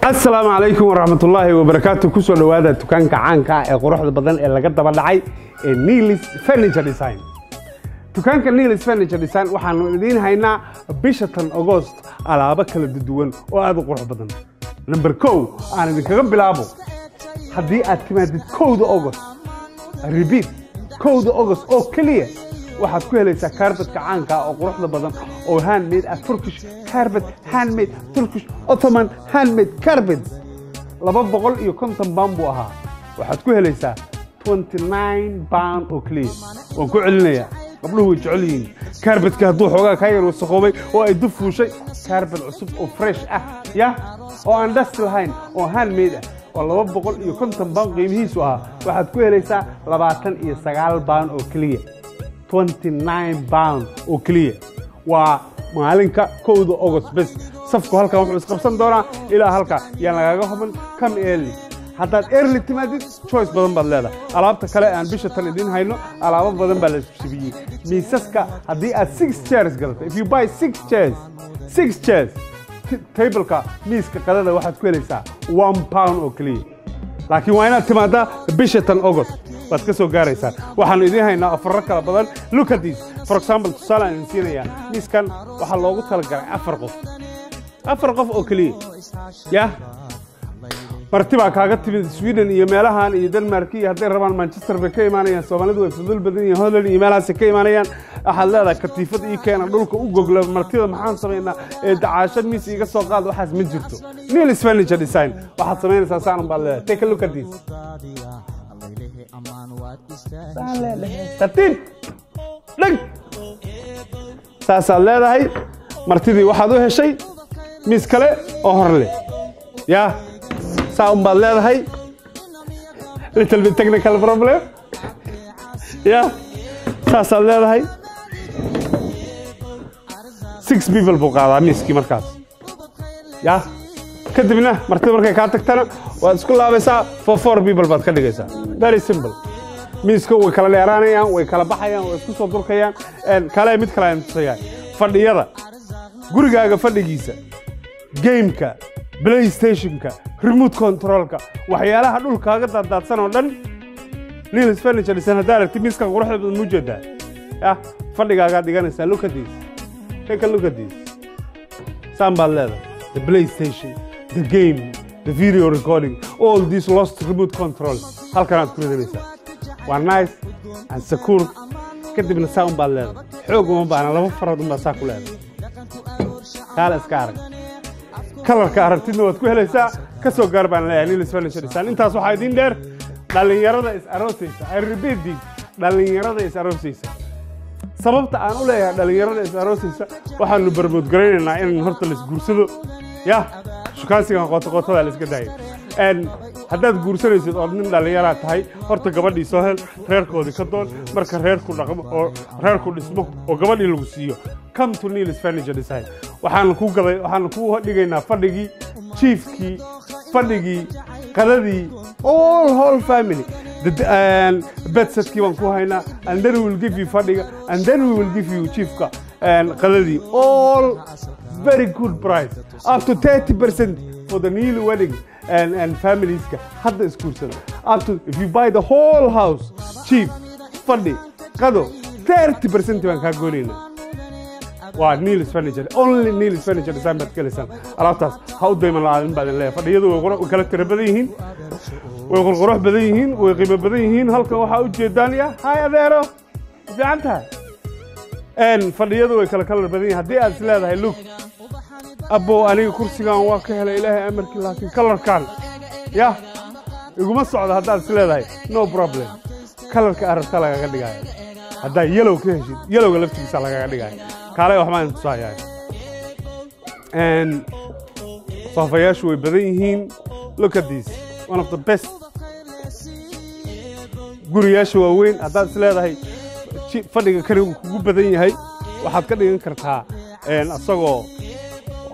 Asalaamu calaykum waraxmatullaahi wabarakaatu. Kusoo dhowaada dukaanka caanka ah ee quruxda badan ee laga daba dhacay ee Nilis Furniture Design. Dukaanka Nilis Furniture Design waxaanu idiin haynaa bisha tan August alaabo kala duwan oo aad u qurux badan. Number 1 aan idinkaga bilaabo, haddii aad timaadid 1da August, repeat, 1da August oo keliya, waxaad ku helaysaa carpetka caanka ah oo quruxda badan oo handmade ah, Turkish carpet, handmade Turkish Ottoman handmade carpet. £250 buu ahaa, waxaad ku helaysaa £29 oo keliya. Waan ku celinayaa, gabdhuhu way jecel yihiin carpetka. Hadduu xoogaa kaa yar wasakhoobay oo ay duf fuushay, carpet cusub oo fresh ah ya oo aan dust lahayn oo handmade ah oo £250 qiimihiisu ahaa, waxaad ku helaysaa £29 oo keliya, £29 oo keliya. Waa maalinka 1da August bes. Safku halkan wuxuu isqabsan doonaa ilaa halka. Yaan lagaaga huban, come early. Haddaad early timaadid, choice badan baad leedahay. Alaabta kale aan bisha tan idiin hayno, alaabo badan baa la isjibiyey. Miisaska haddii aad six chairs gadato, if you buy six chairs, six chairs, tableka, miiska qadada, waxaad ku helaysaa £1 oo keliya. Laakiin waa inaad timaadaa bisha tan August baad ka soo gaaraysaa. Waxaanu idiin haynaa offerro kala badan. Look at this, for example, tusaale aan idin siinayaa. Miiskan waxaa loogu talagalay afar qof, afar qof oo keliya. Yah, marti baa kaaga timid Sweden iyo meelahan iyo Denmark iyo hadday rabaan Manchester bay ka imaanayaan. Soomaalidu way fudul badan yihiin, Holland iyo meelahaasay ka imaanayaan. Waxaad leedahay, "Katiifad ii keena, dhulka u gogla martida, maxaan samaynaa? Ee dacaasho miis iiga soo qaad." Waxaas ma jirto Nilis Furniture Design. Waxaad samaynaysaa saan baad leedahay. Take a look at this. Saan leedahay, tartiib dhag saasaad leedahay. Martidii waxaad u heshay miis kale oo hor leh. Ya, saa un baad leedahay. Little bit technical problem. Ya, saasaad leedahay. Six people buu qaadaa miiskii markaas. Ya, kadibna martida markay kaa tagtana waad isku laabaysaa, for four people baad ka dhigaysaa. Very simple. Miiska way kala dheeraanayaan, way kala baxayaan, way isku soo durkayaan. Kale mid kale aan tusayaan, fadhiyada gurigaaga, fadhigiisa, gameka, PlayStationka, remote controlka, waxyaalaha dhulkaaga daaddaadsan oo dhan, Nilis Furniture Design haddaa aragtid miiskan quruxda badan muu jeedaa? Yah, fadhigaagaad dhiganaysaa. Look at this, take a look at this. Saan baad leedahay. The PlayStation, the game, the video recording, all these lost remote control, halkanaad ku ridanaysaa. Waa nice and secure. Kadibna saa un baad leedahay, xoog uma baahna, laba farood un baa saa ku leedahay. Kaala iska arag, colorka aragtidna waad ku helaysaa. Ka soo gaar baan leeyahay Nilis Furniture Design. Intaas waxaa idiin dheer, dhallinyarada is aroosaysa, I repeat this, dhallinyarada is aroosaysa. Sababta aan u leeyahay dhallinyarada is aroosaysa, waxaanu promote garaynaynaa in horta la isguursado. Yah, shukaansigan qoto qotada la iska daayo. Haddaad guursanaysid oo nin dhallinyaraa tahay, horta gabadhii soo hel, reerkoodii ka doon. Marka reerku dhaqmo oo reerku dhismo oo gabadhii lagu siiyo, come to Nilis Furniture Design. Waxaanu ku gaday, waxaanu ku dhigaynaa fadhigii, jiifkii, fadhigii, qadadii, all whole family bedsetkii baan ku haynaa. And then we will give you fadhiga, and then we will give you jiifka and qadadii, all very good price, up to 30% for the new wedding and familieska hadda isguursada. Up to, if you buy the whole house, jiif, fadhi, qado, 30% baan kaa goonaynaa. Waa Nilis Furniture, only Nilis Furniture Design baad ka helaysaan alaabtaas. Ha u dayman la'aanin baan idin leeyahay. Fadhiyadu way kala tiro badan yihiin, way qurqurux badan yihiin, way qiimo badan yihiin. Halkan waxaa u jeedaan, ya hay adeero, fiican tahay. Fadhiyadu way kala kalar badan yihiin. Haddii aad is leedahay, "Look abbo, aniga kursigan waa ka helay, Ilaahay amarkii, laakiin colorkan ya iguma socdo," haddaad is leedahay, no problem, colorka arabta lagaga dhigaayo. Haddaa yellow ka heshid, yellowga laftigiisa lagaga dhigaayo. Kaalay, waxbaan tusayaa. Soofayaashu way badan yihiin. Look at this, one of the best. Guriyaasha waaweyn, haddaad is leedahay fadhiga kani wuu kugu badan yahay, waxaad ka dhigan kartaa asagoo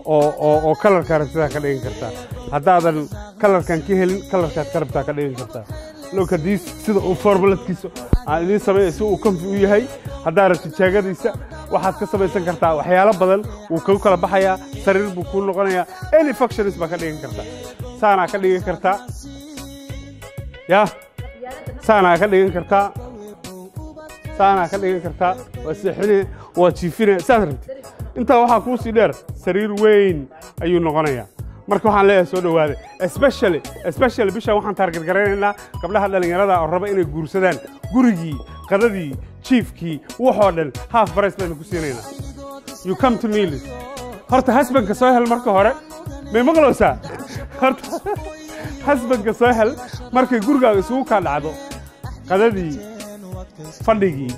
oo colorka aragtidaa ka dhigan kartaa. Haddaadan colorkan ka helin, colorkaad ka rabtaa ka dhigan kartaa. Look at this, sida uu formuladkiisa aan idiin sameeya, si uu comfy u yahay. Haddaad rabtid jaagadiisa, Waxaad ka samaysan kartaa waxyaalo badan. Wuu kagu kala baxayaa, sariir buu kuu noqonayaa. Any functions baa ka dhigan kartaa. Saanaa ka dhigan kartaa, ya saanaa ka dhigan kartaa, saanaa ka dhigan kartaa. Waa seexine, waa jiifine, saad rabtid. Intaa waxaa kuu sii dheer, sariir weyn ayuu noqonayaa. Marka waxaan leeyahay, soo dhowaada. Especially bishan waxaan target garaynaynaa gabdhaha dhallinyarada oo raba inay guursadaan. Gurigii, qadadii, jiifkii, waxoo dhan half price baynu ku siinaynaa. You come to Nilis. Horta husbandka soo hel marka hore. May maqlowsaa? Horta husbandka soo hel. Markay gurigaaga isugu kaa dhacdo, qadadii, fadhigii,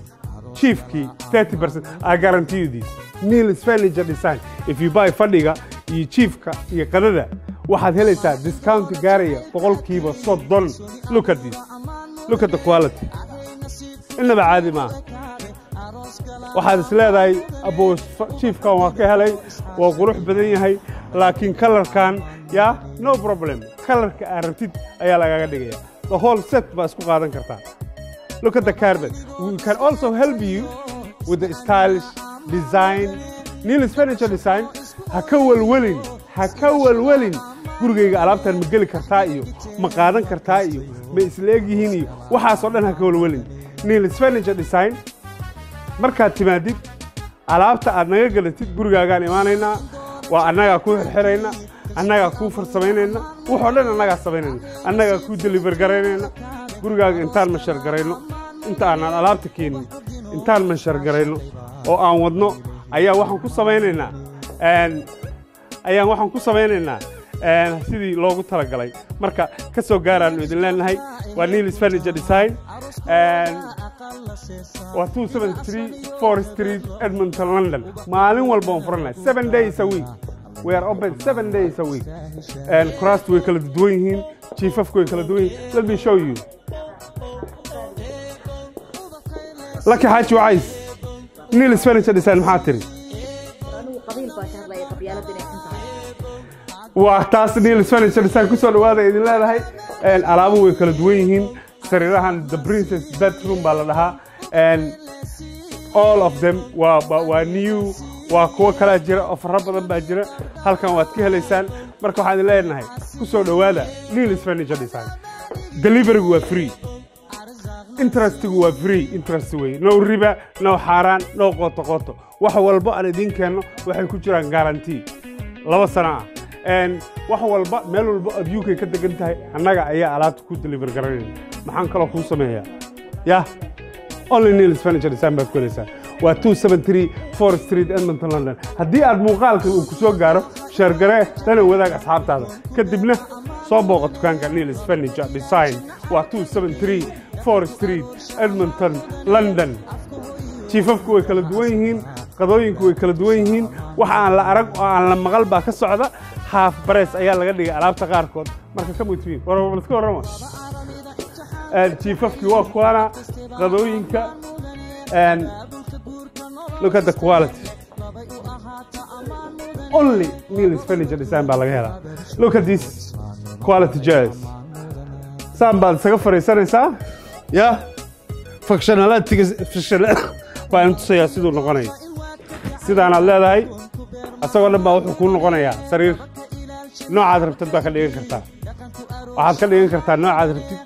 jiifkii, 30%, I guarantee you this. Nilis Furniture Design, if you buy fadhiga iyo jiifka iyo qadada, waxaad helaysaa discount gaaraya 30%. Look at this, look at the quality. Innaba caadi maaha. Waxaad is leedahay, abow, jiifkan waa ka helay, waa qurux badan yahay, laakiin colorkan ya. No problem, colorka aad rabtid ayaa lagaga dhigaya. The whole set baa isku qaadan kartaa. Look at the carpet. We can also help you with the stylish design. Nilis Furniture Design. Ha ka welwelin, ha ka welwelin gurigayga alaabtan ma geli kartaa iyo ma qaadan kartaa iyo ma isla eg yihiin iyo waxaasoo dhan ha ka welwelin. Nilis Furniture Design markaad timaadid, alaabta aad naga gadatid, gurigaagaan imaanaynaa. Waa annagaa kuu xirxirayna, annagaa kuu farsamaynayna, waxoo dhan annagaa samaynayna, annagaa kuu deliver garaynayna gurigaaga. Intaan measure garayno, inta aanan alaabta keenin, intaan measure garayno oo aan wadno, ayaa waxaan ku samaynaynaa ayaan waxaan ku samaynaynaa sidii loogu talagalay. Marka ka soo gaaraannu idin leenahay. Waa Nilis Furniture Design, waa 273 4 Street, Edmonton, London. Maalin walba waan furanahay, 7 days a week. We are open 7 days a week. Kuraastu way kala duwan yihiin, jiifafku way kala duwan yihiin. Let me show you. Laki Xaaji Wacays, Nilis Furniture Design, maxaa tiri? Anigu qabiil baa ka hadlaya, qabyaalada inay xun tahay. Waa taas. Nilis Furniture Design kusoo dhawaada idin leedahay. Alaabuhu way kala duwan yihiin. Sariirahan the princess bedroom baa la dhahaa, and all of them waa new. Waa kuwo kalaa jira oo fara badan baa jira. Halkan waad ka helaysaan. Marka waxaan idin leenahay, kusoo dhawaada Nilis Furniture Design. Deliverygu waa free, interestigu waa free interest wey, no riba, no xaaraan, no qooto qooto. Wax walba aan idiin keenno waxay ku jiraan guarantee 2 sano ah. Wax walba, meel walba aad UK ka degan tahay, annaga ayaa alaabta ku deliver garanayna. Maxaan kaloo kuu sameeyaa? Yah, only Nilis Furniture Design baad ku helaysaa. Waa 273 4 Street, Edmonton, London. Haddii aad muuqaalkan uu ku soo gaaro, share garee, lana wadaag asxaabtaada, kadibna soo booqa dukaanka Nilis Furniture Design. Waa 273 4 Street, Edmonton, London. Jiifafku way kala duwan yihiin, qadooyinku way kala duwan yihiin. Wax aan la arag oo aan la maqal baa ka socda. Half price ayaa laga dhigay alaabta qaarkood. Marka come with me. War iska warrama. Jiifafkii waa kuwana, qadooyinka, and look at the quality. Only Nilis Furniture Design baa laga helaa. Look at this quality chairs. Saan baad isaga fadhiisanaysaa. Ya functionality baan tusayaa siduu noqonayo. Sidaanaad leedahay, asagoo dhan baa wuxuu kuu noqonayaa sariir. Noocaad rabtid baa ka dhigan kartaa. Waxaad ka dhigan kartaa noocaad rabtid.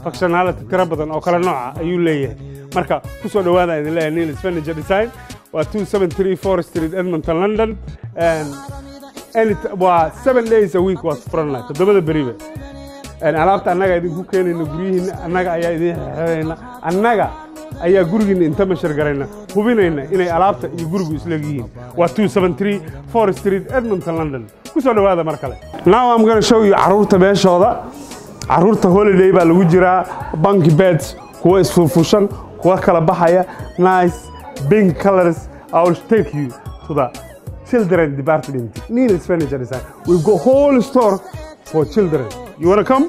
Functionality tiro badan oo kale nooca ayuu leeyahay. Marka ku soo dhawaada idin leeyahay Nilis Furniture Design. Waa 273 4 Street, Edmonton, London. Waa 7 days a week, waa furannahay toddobada beriba. Alaabta annaga idinku keenayna guryihiinna, annaga ayaa idin xirxirayna, annaga ayaa gurigiinna inta measure garayna hubinayna inay alaabta iyo gurigu isleeg yihiin. Waa 273 4 Street, Edmonton, London. Ku soo dhawaada mar kale. Now I'm gonna show you carruurta meeshooda. Carruurta holiday baa lagu jiraa. Bunk beds, kuwa isfulfushan, kuwa kala baxaya, nice pink colors. I will take you to the children department. Nilis Furniture Design, we've got whole store for children. You wanna come?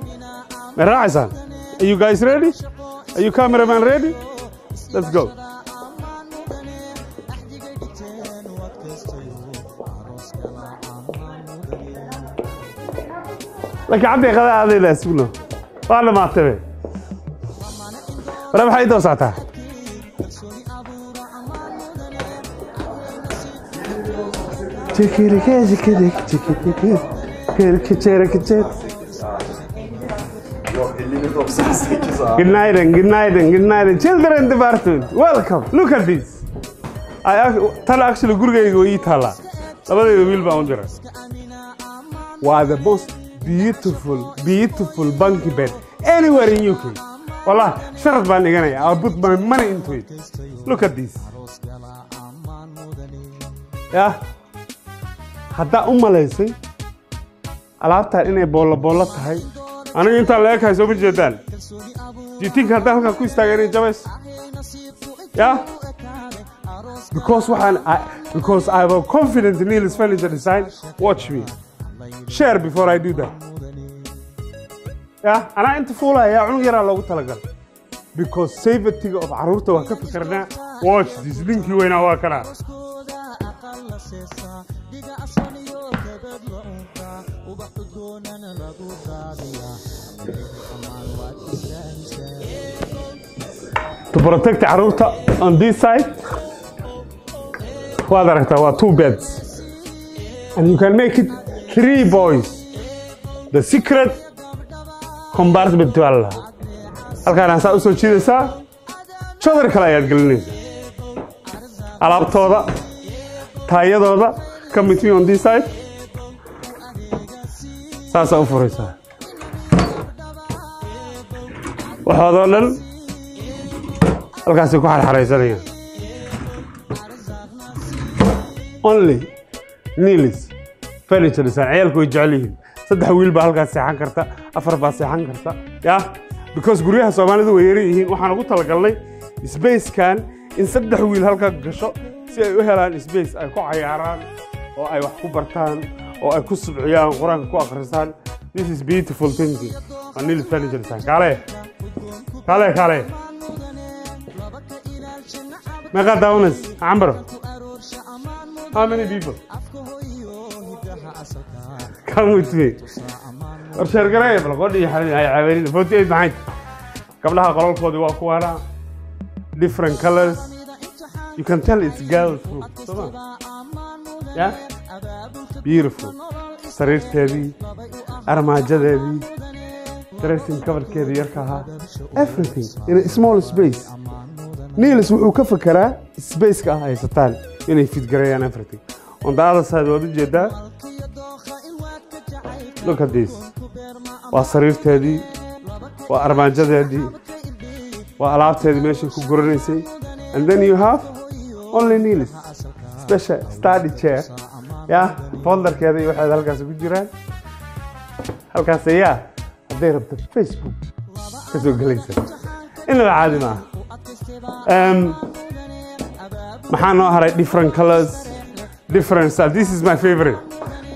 Ma raacaysaan? Are you guys ready? Are you cameraman ready? Let's go. Laakiin cabdi qada aadayna sugno, waa dhamaatay. Wara maxay daba socotaa? Good Yok 51.98 abi. Night and good night and good night and children department. Welcome. Look at this. Tan actually gurigayga way ii taallaa. Labadayda wiil baan u diray. Waa the most beautiful, beautiful bunk bed anywhere in UK. Wallah, sharad baan dhiganaya. I'll put my money into it. Look at this. Yah. Haddaa u malaysay alaabtaan inay boollo boollo tahay, aniga intaan la ekahay, soo ma jeedaan? Do you think haddaan halkaa ku istaaga inay jabayso? Yeah, because waxaan because I have a confident in Niels Furniture Design. Watch me share before I do that. Yeah, anaa inta fuulaya, cunug yaraa loogu talagalay, because safety of carruurta waan ka fikirnaa. Watch this. Ninkii weynaa waa kanaa. To protect carruurta on this side, waad aragtaa, waa two beds and you can make it three boys. The secret compartment waa la lahaa. Halkaan saa usoo jiidaysaa, jodar kale ayaad gelinaysaa, alaabtooda, taayadooda. Come with me on this side. Saasaa u furaysaa, waxoodoo dhan halkaasay ku xarxaraysanayaan. Only Nilis Furniture Design. Ciyaalku way jecel yihiin. Saddex wiil baa halkaas seexan karta, afar baa seexan karta. Yeah, because guryaha Soomaalidu way yaran yihiin, waxaan ugu talagalnay spacekan in saddex wiil halkaa gasho si ay u helaan space ay ku cayaaraan oo ay wax ku bartaan oo ay ku subciyaan, Qur-aanka ku akhrisaan. This is beautiful thinking waa Nilis Furniture Design. Kaale, kaale, kaale. Meeqaa daawanaysa, Cambaro? How many people? Come with me. War share gareeya bal, qodhi iyo xalin ay caawinin. 48 maxay gabdhaha qolalkoodii waa kuwaana, different colors. You can tell it's girls' room, soo ma? Yeah, beautiful. Sariirteedii, armaajadeedii, dressing coverkeedii yarka ahaa, everything in a small space. Niels wuxuu ka fekeraa spaceka ah haysataan inay fit gareeyaan everything. On the other side waad u jeedaa. Look at this. Waa sariirteedii, waa armaajadeedii, waa alaabteedii meeshay ku guranaysay. And then you have only Niels special study chair. Yeah, folderkeeda iyo waxeeda halkaas ku jiraan. Halkaas ayaa hadday rabto Facebook ka soo gelaysa. Inaba caadi maaha. Maxaa noo haray? Different colors, different style. This is my favorite.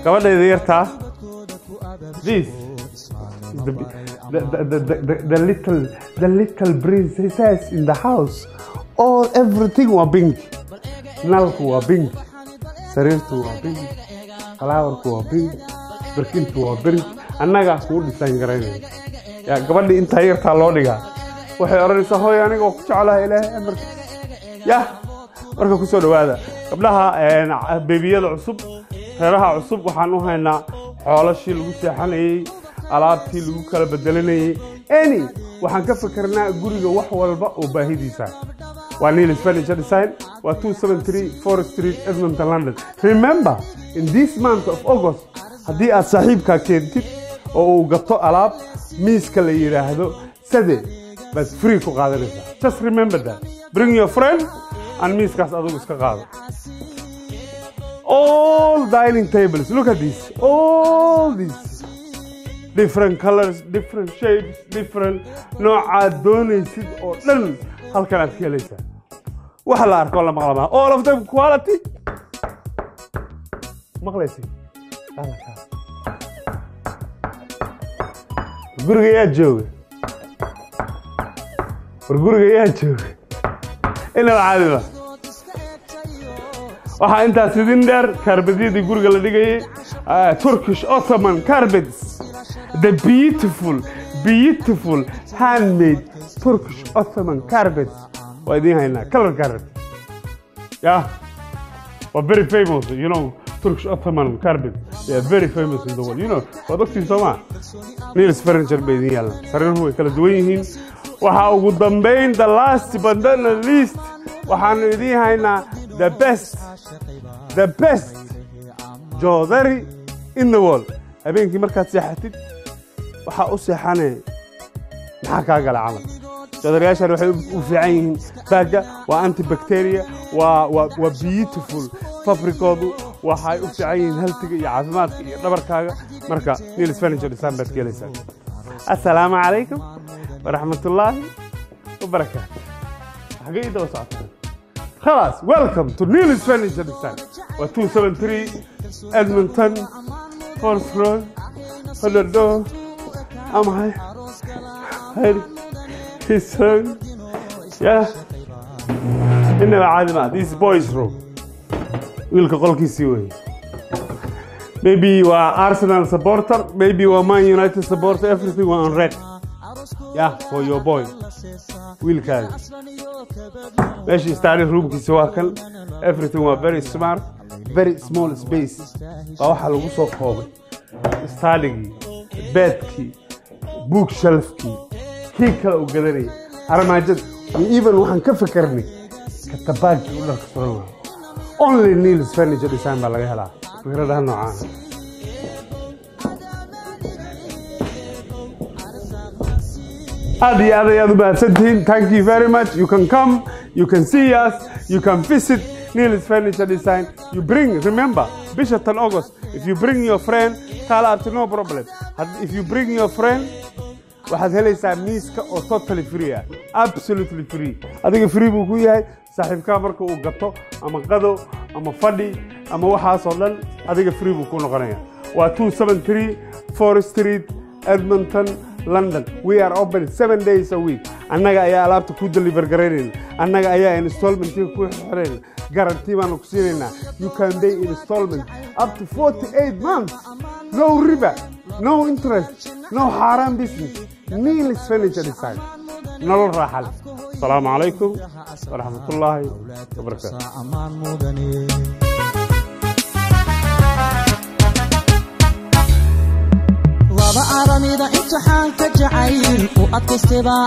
Gabadhayda yartaa, this is the little princess in the house. All everything waa pink. Nalku waa pink, sariirtu waa pink, falaawarku waa pink, barkintu waa pink. Annagaa kuu design garaynaya. Yaa gabadhii intaa yartaa loo dhigaa, waxay odhanaysaa, "Hooy, aniga waa ku jeclahay Ilaahay amarkiis." Yah, marka ku soo dhowaada gabdhaha, bebiyada cusub, reeraha cusub. Waxaan u haynaa xoolashii lagu seexanayey, alaabtii lagu kala bedelanayey. Any waxaan ka fikirnaa guriga wax walba oo baahidiisa. Waa Nilis Furniture Design, waa 273 Forest Street, Edmonton, London. Remember, in this month of August, haddii aad saaxiibkaa keentid oo uu gato alaab, miiska la yidhaahdo sade baad free ku qaadanaysaa. Just remember that. Bring your friend and miiskaas adigu iska qaado. All dining tables, look at this. All these different colors, different shapes, different noocaad doonaysid oo dhan halkan aad ka helaysaa. Waxa la arko la maqlamaa, all of them quality. Maqlaysid? Halkaa. Guriga yaa jooga? War guriga yaa jooga? Inaba caadi ma. Waxaa intaas idin dheer kaarbadyadii guriga la dhigayay, Turkish Ottoman carpets, the beautiful, beautiful handmade Turkish Ottoman carpets waa idiin haynaa. Color carpet, yeah, waa very famous. Turkish Ottoman carpet. They are very famous in the world, you know. Waad ogtiin soo maa? Niels Furniture bay idin yaallaan. Sariiruhu way kala duwan yihiin. Waxaa ugu dambayn, the last but not the least, waxaanu idiin haynaa the best, the best joodari in the world. Habeenkii markaad seexatid, waxaa u seexanaya maxaa kaa gala camal. Joodariyaashan waxay u fiican yihiin baagga, waa antibacteria, waa beautiful fabricoodu. Waxay u fiican yihiin healthiga iyo caafimaadka iyo dhabarkaaga. Marka Niels Furniture Design baad ka helaysaa. Assalaamu calaykum waraxmatullaahi wabarakaatu. Xagee ii daba socotaan? خلاص، welcome to Niels Furniture Design. Waa 273 Edmonton Fourth Road. Hodhodho amahay hayr his son. Yeah, inaba caadi ma. This boys room, wiilka qolkiisii wey. Maybe waa Arsenal supporter, maybe waa Man United supporter. Everything waa on red. Yeah, for your boy, wiilkaaga. Meesha study roomkiisa waa kan. Everything waa very smart, very small space baa waxaa lagu soo koobay studygii, bedkii, bookshelfkii, kii kale uu gadanayay, armaajada. We even waxaan ka fikirnay katabaagkii u dharka suran lahaa. Only Niels Furniture Design baa laga helaa fikradaha noocaan. Aad iyo aad ayaad u mahadsantihiin. Thank you very much. You can come, you can see us, you can visit Niels Furniture Design. You bring, remember, bisha tan August, if you bring your friend, kaala abti, no problem. If you bring your friend, waxaad helaysaa miiska oo totally free ah, absolutely free. Adiga free buu ku yahay. Saaxiibkaa marka uu gato ama qado ama fadhi ama waxaasoo dhan, adiga free buu ku noqonaya. Waa 273 Forest Street, Edmonton, London. We are open 7 days a week. Annaga ayaa alaabta ku deliver garaynayna, annaga ayaa installmentiga ku xirayna, guarantee baanu ku siinaynaa. You can pay installment up to 48 months, no riba, no interest, no haram business. Niels Furniture Design, nolol raaxa leh. Asalaamu calaykum waraxmatullaahi wabarakaatu. Amaan mudane. Laba aramida imtixaanka jacayl u adkaystay baa.